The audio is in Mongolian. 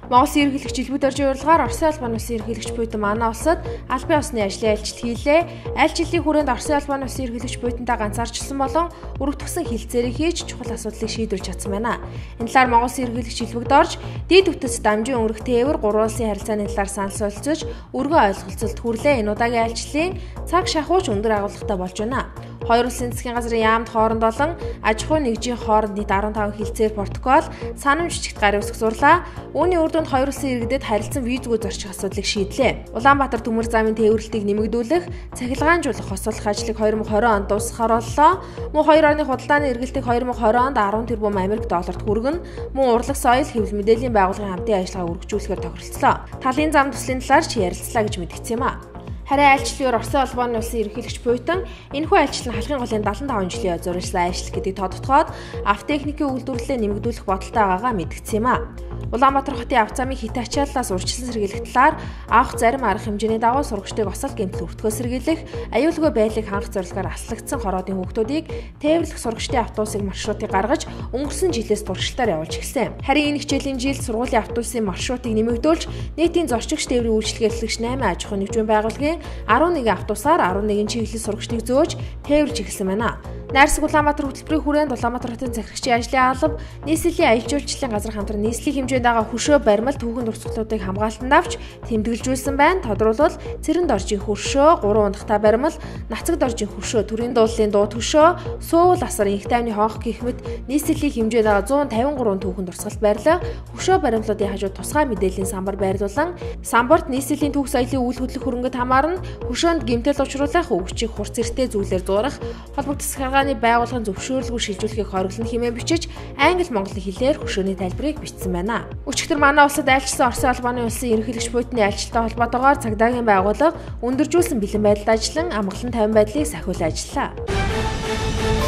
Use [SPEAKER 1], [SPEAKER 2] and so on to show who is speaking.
[SPEAKER 1] Монгол ерөнхийлөгч Элбэг Доржийн урилгаар Оросын холбооны улсын ерөнхийлөгч буйтан манай улсад албан ёсны ажлын айлчлал хийлээ. Айлчлалын хүрээнд Оросын холбооны улсын ерөнхийлөгч буйтантай ганцаарчилсан болон өргөтгсөн хилцээрийг хийж чухал асуудлыг шийдвэрлэж чадсан байна. Энэ талаар Монгол улсын ерөнхийлөгч Элбэг Дорж дээд бүтц дамжин өнгөрөх тээвэр гурван улсын харилцааны талаар санал солилцож өргөн ойлголцолд хүрлээ. Энэ удаагийн айлчлалын цаг шахууч өндөр агуулгатай болж байна. Хоёр улсын засгийн газрын яамд хооронд болон аж ахуйн нэгжийн хооронд нийт 15 хилцээр протокол санамж бичигт гар үсэх зурлаа. Үүний үр дүнд хоёр улсын иргэдэд харилцан визгүй зорчих асуудлыг шийдлээ. Улаанбаатар төмөр замын тээвэрлэлтийг нэмэгдүүлэх, цахилгаанжуулах, хосолох ажлыг 2020 онд дуусгахаар боллоо. Мөн хоёр орны худалдааны эргэлтийг 2020 онд 10 тэрбум Америк долларт хүргэнэ. Мөн урлаг, соёл, хэвлэл мэдээллийн байгууллагын хамтын ажиллагааг өргөжүүлэхээр тохиролцлоо. Талын зам төслийн талаар ч ярилцлаа гэж мэдгдсэн юм а. Харин айлчлалын Оросын холбооны улсын ерөнхийлөгч буйтан энэхүү айлчлал нь халахын голын 75 жилийн зориулсан айлчлал гэдгийг тодотгоод автотехникийн үйлдвэрлэлээ нэмэгдүүлэх бодолтой байгаагаа мэдгдсэн юм а. Улаанбаатар хотын авто замын хит ачааллаас урьдчилан сэргийлэх талаар авах зарим арга хэмжээний дагуу сурагчдыг осол гэмтэл өртгөөс сэргийлэх, аюулгүй байдлыг хангах зорилгоор аслагдсан хороодын хүүхдүүдийг тээвэрлэх сурагчдын автобусыг маршрутыг гаргаж өнгөрсөн жилээс туршилтаар явуулж эхэлсэн. Харин энэ хичээлийн жилд сургуулийн автобусын маршрутыг нэмэгдүүлж нийтийн зорчигч тээврийн үйлчилгээ эрхлэгч 8 аж ахуйн нэгжийн байгууллагын 11 автобусаар 11 чиглэлийн сурагчдыг зөөж тээвэрлж эхэлсэн байна. Найрсаг Улаанбаатар хөтөлбөрийн хүрээнд Улаанбаатар хотын захирагчийн ажлын алба, нийслэлийн аялал жуулчлалын газар хамтран нийслэлийн хэмжээнд байгаа хөшөө баримал түүхэн дурсгалуудыг хамгаалтанд авч тэмдэглэжүүлсэн байна. Тодруулбал Цэрэн доржийн хөршөө, 3 ундахтай баримал, Нацаг доржийн хөршөө, Төрийн дууллын дуу төшөө, Суувал асар, Инх тайвны хонх гэх мэт нийслэлийн хэмжээнд байгаа 153 түүхэн дурсгалт байрлал, хөшөө баримлуудын хажууд тусгай мэдээллийн самбар байрлуулан самбарт нийслэлийн түүх соёлын үйл хөдлөх хөрөнгөд хамаарна, хөшөөнд гэмтэл учруулах, өвчийг хурц эртээ зүйлээр зурах, холбогдох засгийн байгууллагын зөвшөөрлгүй шилжүүлэхийг хориглоно хэмээн бичиж англи монгол хэлээр хөшөөний тайлбарыг бичсэн байна. Өчигдөр манай улсад айлчилсан Оросын холбооны улсын ерөнхийлөгч буйтны айлчлалтай холбоотойгоор цагдаагийн байгууллага өндөржүүлсэн бэлэн байдалд ажиллан амгалан тайван байдлыг сахиулан ажиллаа.